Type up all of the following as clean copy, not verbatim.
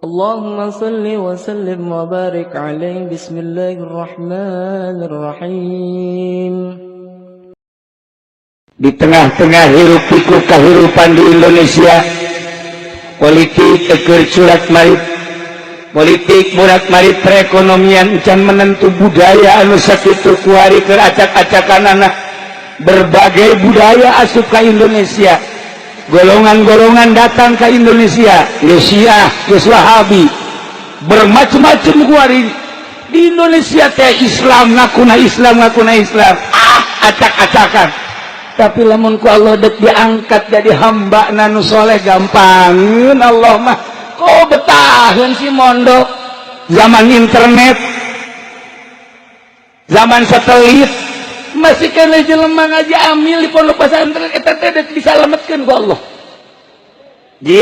اللهم صل وسلم وبارك عليه. بسم الله الرحمن الرحيم. Di tengah-tengah hiruk pikuk kehidupan di Indonesia, politik keur curat marit, politik murat marit, perekonomian can menentu, budaya anu sakitu kuari keur acak-acakan anak, berbagai budaya asup ke Indonesia, golongan-golongan datang ke Indonesia, geus Syiah, geus Wahabi, bermacam-macam kuari di Indonesia teh. Islam ngakuna Islam, ngakuna Islam, ah, acak-acakan. Tapi lamun ku Allah dek diangkat jadi hamba nu soleh, gampangeun Allah mah. Kok betaheun si mondok? Zaman internet, zaman satelit, masih kena jelema ngaji amil di pondok pesantren, eta teh dek disalametkeun ku Allah. Ji,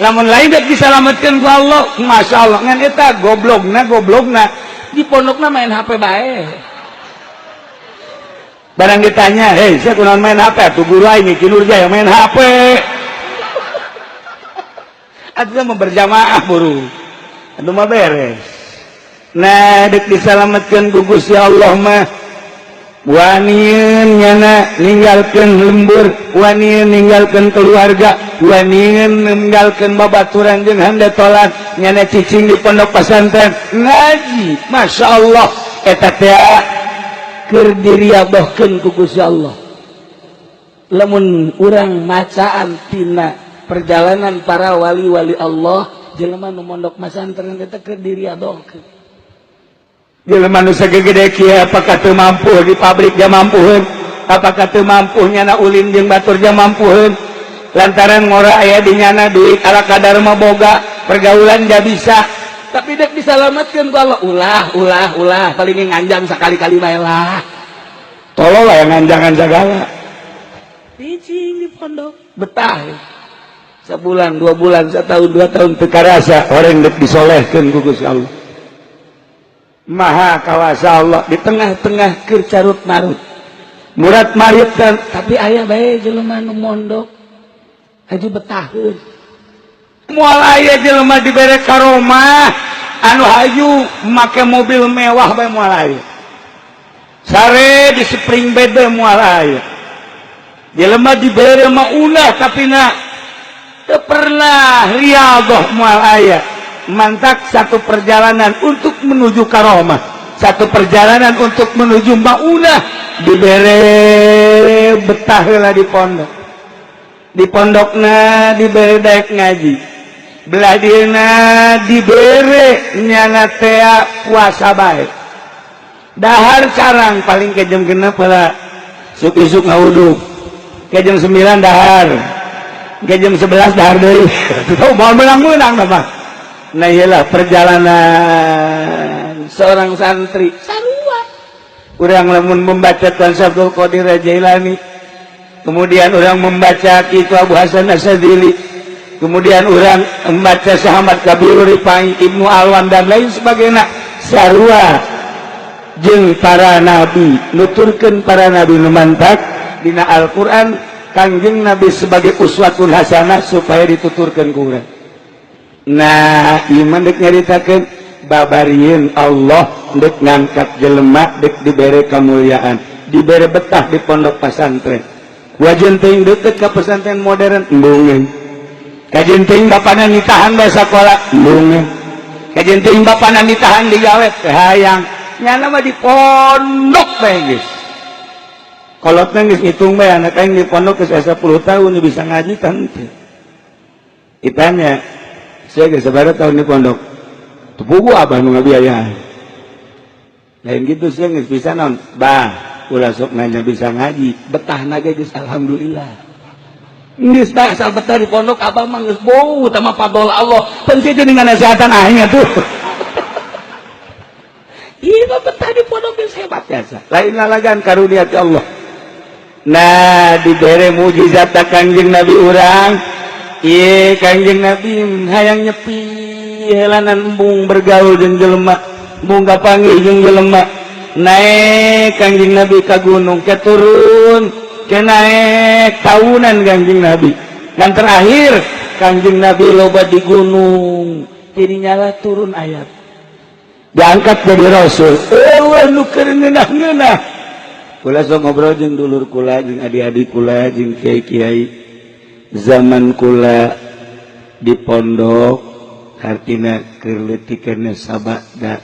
lamun lain dek disalametkeun ku Allah, Masya Allah. Ngan eta goblogna, goblogna di pondokna main HP bae. Barang ditanya, "Hei, saya kunaon main HP?" "Tuh guru aing Ki Nurjaya main HP." Atuh mah berjamaah buru. Atuh mah beres. Nah, dek disalametkeun ku Gusti Allah mah wanian nyana ninggalkeun lembur, wanian ninggalkeun keluarga, wanian ninggalkeun babaturan jeung handetolan, nyana cicing di pondok pesantren ngaji. Masya Allah, eta teh keur diriadohkeun ku Gusti Allah. Lamun urang macaan tina perjalanan para wali-wali Allah, jelema nu mondok masantren eta keur diriadohkeun. Jelema nu sagede kieu, apakah teu mampu di pabrik dia mampuheun? Apakah teu mampu nyana ulin jeung batur dia mampuheun? Lantaran ngora aya di nyana, duit ala kadar mah boga, pergaulan dia bisa, tapi dek disalamatkan ku Allah. Ulah, ulah, ulah, paling nganjang sekali-kali bae lah. Tolong lah yang nganjangan segala. Cicing di pondok betah ya. Sebulan, 2 bulan, setahun, 2 tahun, teu karasa orang dek disolehkeun ku Gusti Allah. Maha kawasa Allah. Di tengah-tengah keur carut marut, murat marit kan, tapi aya bae jelema nu mondok haji betaheun. Moal aya jelema dibere karomah anu hayu make mobil mewah bae, moal aya. Sare di spring bed bae, moal aya. Jelema dibere maunah tapi na teu pernah riyadhah, moal aya. Mantak satu perjalanan untuk menuju karomah, satu perjalanan untuk menuju maunah, dibere betah heula di pondok. Di pondokna dibere daek ngaji, belah dieuna dibere nyana tea puasa bae, dahar carang paling ke jam 6 heula, isuk-isuk ngawuduk, ke jam 9 dahar, ke jam 11 dahar deui. Tuh mau menang-menang mah. Nah, iyalah perjalanan seorang santri. Sarua urang lamun membaca Tuan Abdul Qadir Jailani, kemudian orang membaca itu Abu Hasan Asyadzili, kemudian orang membaca Sahabat Kabir Rifai, Ibnu Alwan, dan lain sebagainya, sarua jeung para nabi, nuturkeun para nabi. Nu mantak dina Al-Qur'an Kangjeng Nabi sebagai uswatun hasanah supaya dituturkeun ku urang. Nah, iman dek nyaritakeun babarieun Allah dek ngangkat jelema, dek dibere kemuliaan, dibere betah di pondok pesantren. Wajan teuing deket ka pesantren modern, embungeun. Kajen teuing bapana nitahan bae sakola, embungeun. Kajen teuing bapana nitahan digawe, teu hayang. Nyana mah di pondok bae geus. Kolotna geus ngitung bae, anak aing di pondok geus 10 tahun, bisa ngaji teu. Ditanya, "Saya geus sabaraha tahun di pondok?" "Teu puguh, abah nu ngabiayaan." Lain gitu sih, geus bisa naon? Bah, ulah sok nanya bisa ngaji, betah ge geus alhamdulillah. Geus bah, asal betah di pondok abah mah geus bau tama fadol Allah. Penting dengan nasihatan aing atuh. Iya, betah di pondok geus hebat biasa. Lain lalagan karunia ti Allah. Nah, dibere mujizat Kangjeng Nabi urang. Ieu Kangjeng Nabi hayang nyepi helanan, embung bergaul jeung jelema, embung kapanggih jeung jelema. Naik Kangjeng Nabi ka gunung, ke turun, ke naik, tahunan Kangjeng Nabi. Dan terakhir Kangjeng Nabi loba di gunung dirinya lah turun ayat diangkat jadi rasul. Eueuh nu keur ngeunah-ngeunah. Kula sok ngobrol jeung dulur kula, jeung adik-adik kula, jeung kiai-kiai zaman kula di pondok, hartina keur leutik keneh sabada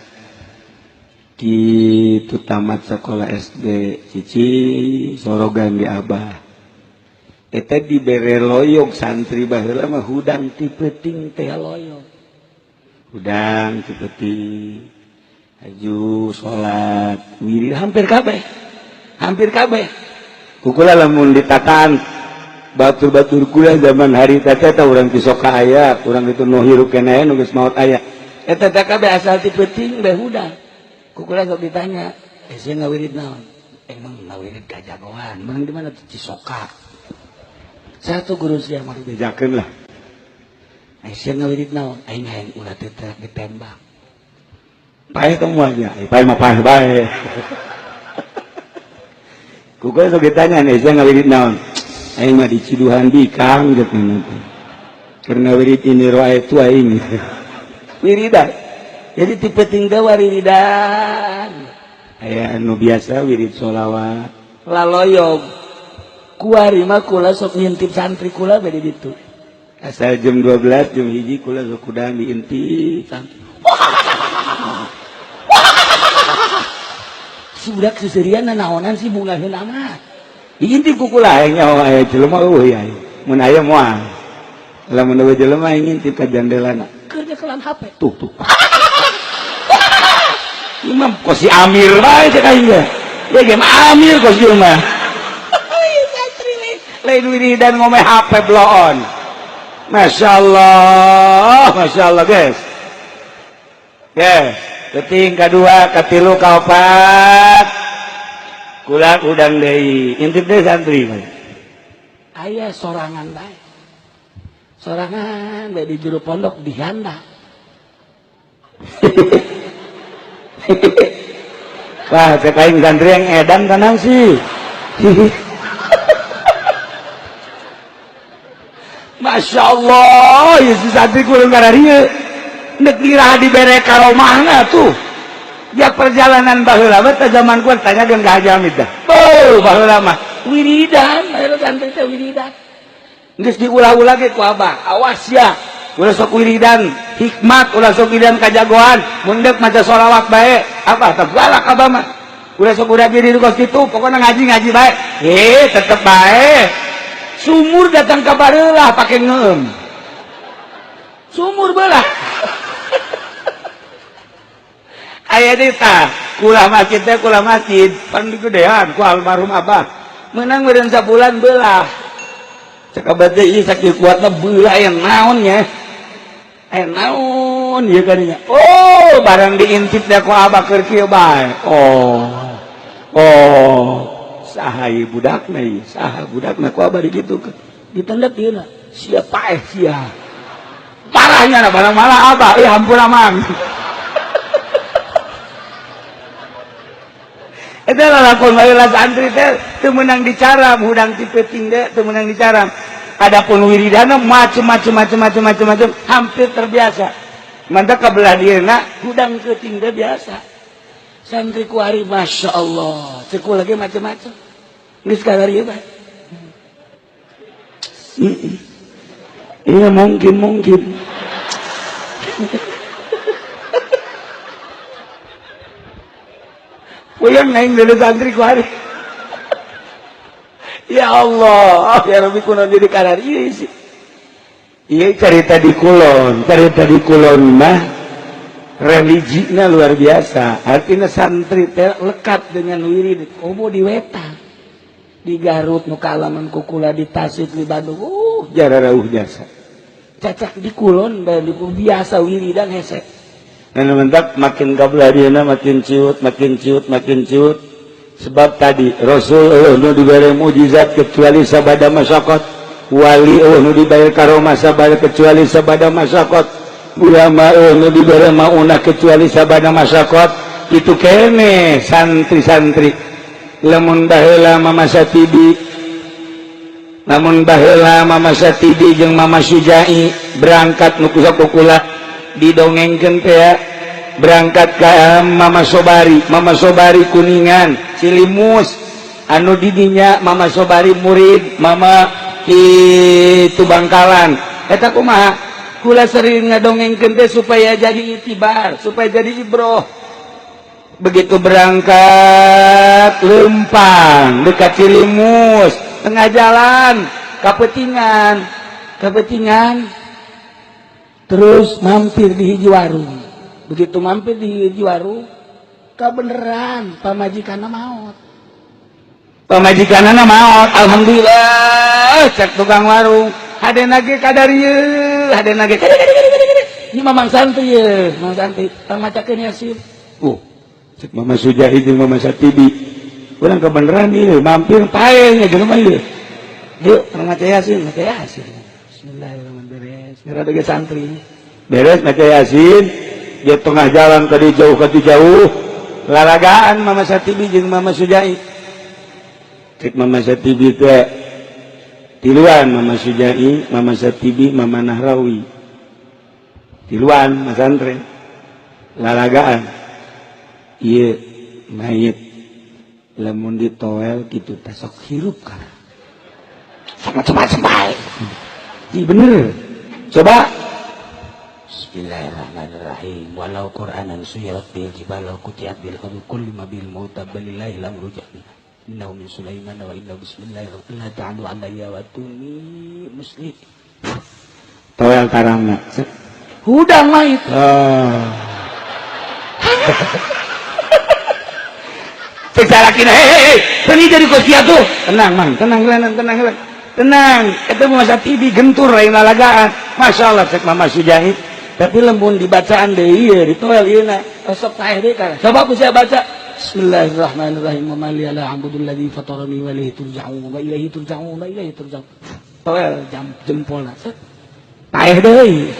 kitu tamat sekolah SD cici sorogan di abah eta dibere loyog. Santri baheula mah hudang ti peuting teh loyog, hudang ti peuting haju salat wirid hampir kabeh, hampir kabeh. Kukula lamun ditataan batur-batur kula zaman harita teh eta urang Cisoka aya, urang itu nu hirup keneh, nu geus maot aya, eta teh kabeh asal ti peuting bae hudang. Kukula sok ditanya, "Eh, sia ngawirid naon?" "Emang ngawirid kajagoan." "Menang di mana?" "Cisoka." Satu guru sia mah dibejakeun lah. "Eh, sia ngawirid naon?" "Aing hayang ulah teh ditembak." "Paeh teh moalnya?" "Eh, paeh mah paeh bae." Kukula sok ditanya nih, "Sia ngawirid naon?" "Aing mah diciduhan bikang," gitu nanti. "Karena wirid ini roa itu aing." Wiridan. Jadi ti peuting teh wiridan. Aya anu biasa wirid sholawat. Laloyog. Kuari mah kula sok ngintip santri kula bade ditu. Asal jam 12, jam 1 kula sok kudang diintip santri. Si budak seserian naonan sih bungaheun amat. Diintip ku kula aya nyaho aya jelema eueuh ya. Mun aya moal. Lamun eueuh jelema ngintip ka jandelana. Keur nyekelan HP. Tuh tuh. Imam kok si Amir bae cek aing ge. Ya game Amir kos ieu mah. Santri lain wiridan ngome HP bloon. Masya Allah, Masya Allah guys. Guys, peuting kadua, katilu, kaopat. Kula udang deui, intip deui santri mah. Aya sorangan bae. Sorangan bae di jero pondok dihanda. Wah, cek aing santri yang edan tenang sih. Masya Allah, ya si santri kurang kararieu. Nek lirah dibere karomahna tuh. Ya perjalanan baheula mah teh zaman ku tanya jeung ka Haji Hamid dah. Oh, baheula mah wiridan, aya santri teh wiridan. Geus diulah-ulah ge ku abah. Awas ya. Ulah sok wiridan hikmat, ulah sok wiridan kajagoan, mun deuk maca sholawat bae. Apa teh galak abah mah. Ulah sok udah diri kos kitu, pokoknya ngaji-ngaji bae. Eh, tetep bae. Sumur datang ka barelah pake ngeum. Sumur belah. Aya deui tah, kula masjid teh kula masjid, pan digedean ku almarhum abah. Menang meureun sabulan belah. Cek abah teh ieu sakieu kuatna belah aya naon nya. Aya naon ieu kadinya. Oh, barang diintip teh ku abah keur kieu bae. Oh. Oh, saha ieu budakna ieu? Saha budakna ku abah digitukeun. Ditendek ieu na. Sia paeh sia. Parahnya na barang malah abah, ih hampura mang. Eta lalakon baheula santri teh teu meunang dicaram, hudang ti peuting teh teu meunang dicaram. Adapun wiridana macem-macem macem-macem macem-macem hampir terbiasa. Mantap kabelah dieuna hudang keuting teh biasa. Santri ku ari Masya Allah, cek lagi macem-macem. Geus kalarieu bae. Iya mungkin mungkin. Puyeng aing dari santri ku ari. Ya Allah, ya Rabbi kuno jadi karar ieu sih. Ieu cerita di kulon mah religina luar biasa. Artinya santri teh lekat dengan wirid komo di wetan. Di Garut nu kaalaman kukula di Tasik di Bandung, jara rauh jasa. Cacak di kulon bae biasa wiridan hese. Dan mentak makin kabelah makin ciut, makin ciut, makin ciut. Sebab tadi Rasul nu diberi mujizat kecuali sabada masyaqat, wali nu diberi karomah sabada kecuali sabada masyaqat, ulama nu diberi maunah kecuali sabada masyaqat. Itu kene santri-santri lamun baheula mama satibi Namun baheula Mama Satibi jeung Mama Sujai berangkat nu kukula didongengkeun teh berangkat ka Mama Sobari, Mama Sobari Kuningan, Cilimus anu didinya Mama Sobari murid Mama itu Bangkalan. Eta kumaha? Kula sering ngadongengkeun teh supaya jadi itibar, supaya jadi ibroh. Begitu berangkat lempang dekat Cilimus, tengah jalan kapetingan, kapetingan terus mampir di hiji warung. Begitu mampir di hiji warung, kabeneran pamajikanna maot. Pamajikanna maot, alhamdulillah cek tukang warung. Hadena ge kadarieu, hadena ge kade kade kade kade. Ini Mamang Santri ye, Mamang Santri, tang macakeun Yasin. Cek Mama Sujai jeung Mama Satibi. Urang kebeneran ieu mampir pae nya jelema ieu. Yuk, tang maca Yasin, maca Yasin. Bismillahirrahmanirrahim. Beres. Ge santri. Beres maca Yasin, di tengah jalan tadi jauh ke jauh, lalagaan Mama Satibi jeung Mama Sujai. Cek Mama Satibi teh tiluan Mama Sujai, Mama Satibi, Mama Nahrawi. Tiluan masantren. Lalagaan. Ieu mayit lamun ditoel kitu teh sok hirup kana. Sama coba bae. Ih bener. Coba. Bismillahirrahmanirrahim. Walau Qur'anan suyirat bil jibal wa qutiat bil ardu kulli ma bil mauta balillahi l'amru jami'a. Innahu min Sulaiman wa innahu bismillahirrahmanirrahim. La ta'alu alayya wa tuni muslim. Toel tarangna. Hudang mayit. Ah. Cek salakina, hei hei, hei, jadi kos tuh. Tenang mang, tenang tenang tenang tenang. Tenang, ketemu Mama Satibi gentur lain lalagaan. Masya Allah cek Mama Sujai. Tapi lembun dibacaan deui ieu ditoel ieu na. Sok paeh deui kana. Coba ku saya baca. Bismillahirrahmanirrahim. Wa ma li la a'budu alladzi fatarani wa ilaihi turja'un wa ilaihi turja'un wa ilaihi turja'un. Toel jam jempolna. Paeh deui.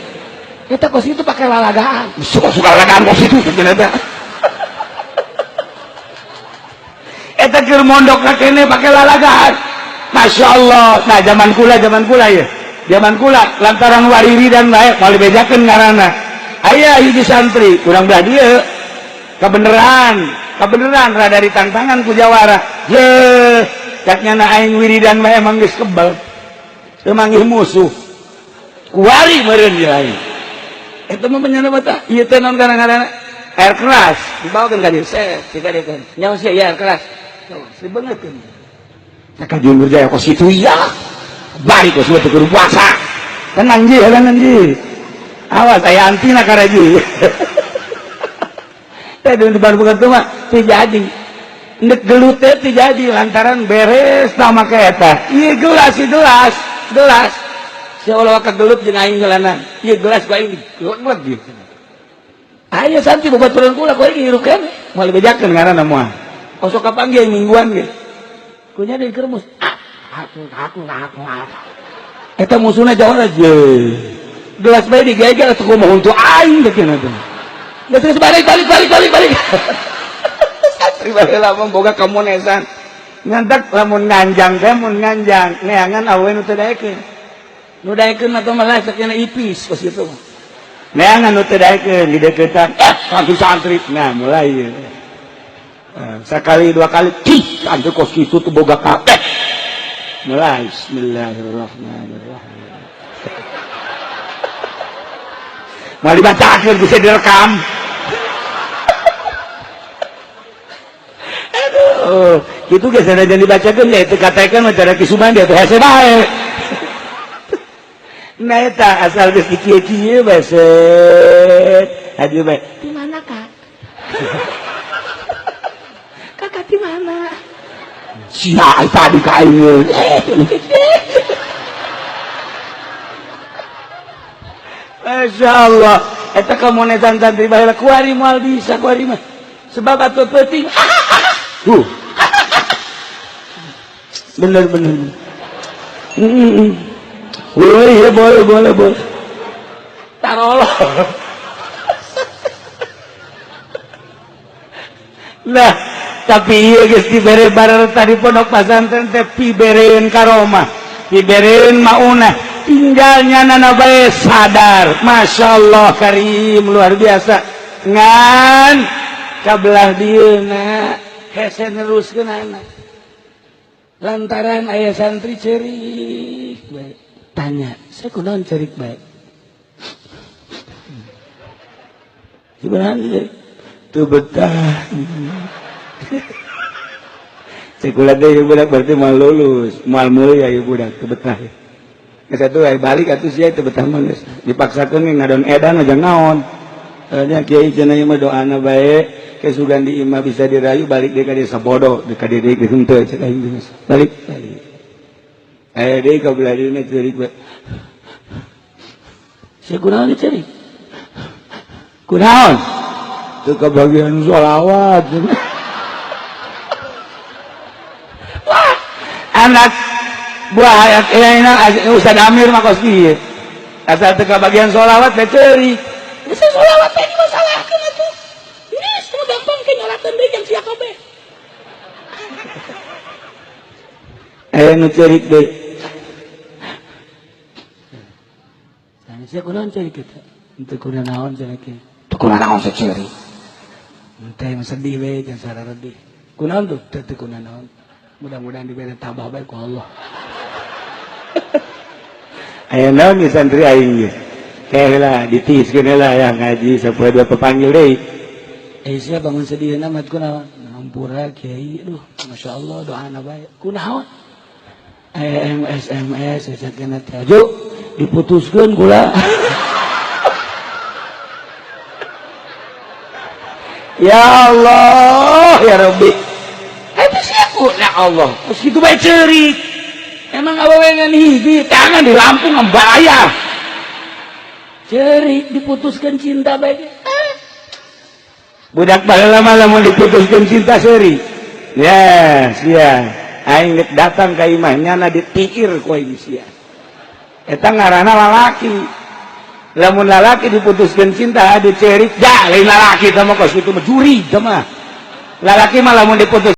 Eta kos itu pakai lalagaan. Suka-suka lalagaan kos itu cenah teh. Eta keur mondok kene pakai lalagaan. Masya Allah. Nah zaman kula ya. Zaman kula lantaran wariri dan bae moal dibejakeun ngaranna. Aya hiji santri kurang belah dieu. Kebeneran rada ditantangan ku jawara. Ye, caknya na aing wiridan bae emang geus kebal. Teu manggih musuh. Kuari meureun ieu aing. Eta mah penyana bata. Ieu teh naon ngaranna? Air keras dibawakeun ka dieu. Set, dikadekeun. Nyaho sia ieu air keras. Tuh, banget kan. Cak Jun Jaya kos itu iya. Bari kos teu kudu puasa. Tenang ji, tenang ji. Awas aya antina karaji. Teh di bukan tuh mah teu jadi. Ndek gelut teh teu jadi lantaran beres tah make eta. Ieu gelas, ieu gelas, gelas. Sia ulah kagelut jeung aing geulana. Ieu gelas ku aing digeleg gitu. Ayo santi babaturan kula ku aing hirup keneh. Moal dibejakeun ngaranna moal. Osok kapanggih mingguan ge. Kunya di kermus. Aku aku aku. Eta musuhna jauh aja. Gelas bae digegel atuh kumaha untuk aing teh cenah teh. Geus balik balik balik balik balik. Santri baheula mah boga kamonesan. Ngantak lamun nganjang teh mun nganjang neangan awewe nu teu daekeun. Nu daekeun mah teh malah sakena ipis kos kitu mah. Neangan nu teu daekeun di deukeutan santri-santri. Nah mulai ieu. Sekali dua kali cih santri kos kitu tuh boga kabeh. Mulai bismillahirrahmanirrahim. Mau dibacakeun bisa direkam. Aduh, kitu geus sanajan dibacakeun ya teu katakeun mah cara kisuman dia teh hese bae. Nah eta asal geus dikieu-kieu bae set. Haji bae. Di mana, Kak? Kakak di mana? Sia tadi ka aing. Masya Allah. Eta kamonetan santri baheula kuari moal bisa kuari mah. Sebab atuh peuting. Huh. Bener bener. Boleh ya boleh boleh boleh. Tarolo. Nah, tapi ieu geus dibere barang tadi pondok pesantren teh pibereun karomah. Dibereun maunah, tinggalnya nana bae sadar. Masya Allah karim, luar biasa. Ngan kabelah dieuna hese neruskeun anak. Lantaran aya santri cerik bae. Tanya, saya kunaon cerik bae? Sebenarnya teu betah. Sekolah deh ieu budak berarti moal lulus, moal mulia ieu budak teu betah. Geus atuh aya balik atuh sia teu betah mah geus dipaksakeun ngadon edan aja naon. Nya kiai cenah ieu mah doana bae, ke sugan di imah bisa dirayu balik deui ka desa bodoh, deui ka dieu deui henteu cek aing geus. Balik balik. Aya deui ka belah dieuna ceurik bae. Sia kunaon ceurik? Kunaon? Teu kabagian sholawat. Wah, anak buah hayat Ustaz Amir mah kos kieu. Asal teu kabagian sholawat teh ceurik. Geus sholawat teh dimasalahkeun atuh. Geus nu gampang ke nyolakeun deui jeung sia kabeh. Aya nu ceurik deui. Tanya sia kunaon ceurik eta? Henteu kunaon naon cenah kieu. Teu kunaon naon sia ceurik. Henteu mah sedih we jeung sararedih. Kunaon tuh? Teu kunaon naon. Mudah-mudahan diberi tabah bae ku Allah. Aya naon ge santri aing ge. Teh lah ditiiskeun heula yang ngaji sapoe dua pepanggil deui. Eh sia bangun sedihna mah kunaon? Hampura kiai aduh masyaallah doana bae. Kunaon? Aya SMS sakeuna teh. Aju diputuskeun kula. Ya Allah ya Rabbi. Ya Allah, terus gitu bae ceurik. Emang awewe ngan hiji, tangan di Lampung bahaya. Ceurik diputuskan cinta bae. Budak baheula mah lamun diputuskeun cinta seurik. Ya, sia. Aing geus datang ka imah nyana ditiir ku aing sia. Eta ngaranna lalaki. Lamun lalaki diputuskeun cinta diceurik, da lain lalaki teh mah kos kitu mah juri teh mah. Lalaki mah lamun diputus